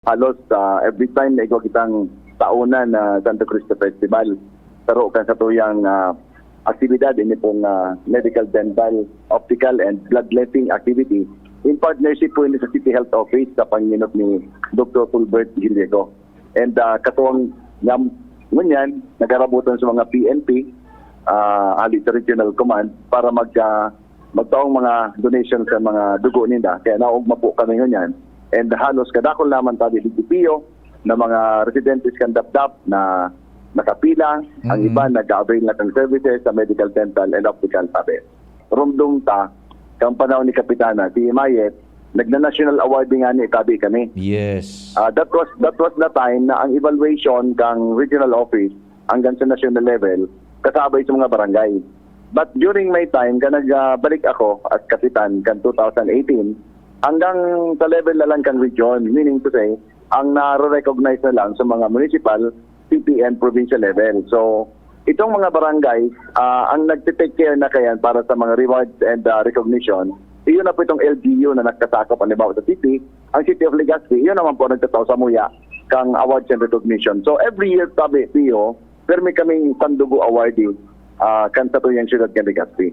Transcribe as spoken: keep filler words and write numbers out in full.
Halos, ah, every time na igwa kitang taonan na Santo Cristo Festival, saro kan satuyang, ah, aktibidad, ini pong, ah, medical, dental, optical, and bloodletting activity. In partnership po ini sa City Health Office sa panginop ni Doktor Fulbert Gallego. And, ah, katuwang ngam-, ngunyan, nagarabutan sa mga P N P, ah, hali sa Regional Command para mag, ah, magtaong mga donation sa mga dugo ninda. Kaya naugma po kami ngunyan. And halos kadakol naman tabi digdi Pio na mga residentes kan Dapdap na nakapila, ang Mm. iba nag-avail na kang services sa medical, dental, and optical service. Rumdong ta, kang panahon ni Kapitana, si Mayet, nagna-national award din nga ni tabi kami. Yes. Ah, that was that was the time na ang evaluation kang regional office hanggang sa national level kasabay sa mga barangay. But during my time, ka nagbalik ako as kapitan kan two thousand eighteen, hanggang sa level na lang kan region, meaning to say, ang nare-recognize na lang sa mga municipal, city and provincial level. So, itong mga barangay, ah, ang nagte-take care na kayan para sa mga rewards and, ah, recognition, iyon na po itong L G U na nagkasakop, halimbawa sa city, ang City of Legazpi, iyon naman po nagtatao sa muya kang awards and recognition. So, every year, tabi, Pio, permi kaming Sandugo Awardee, ah, kan satuyang siyudad kan Legazpi.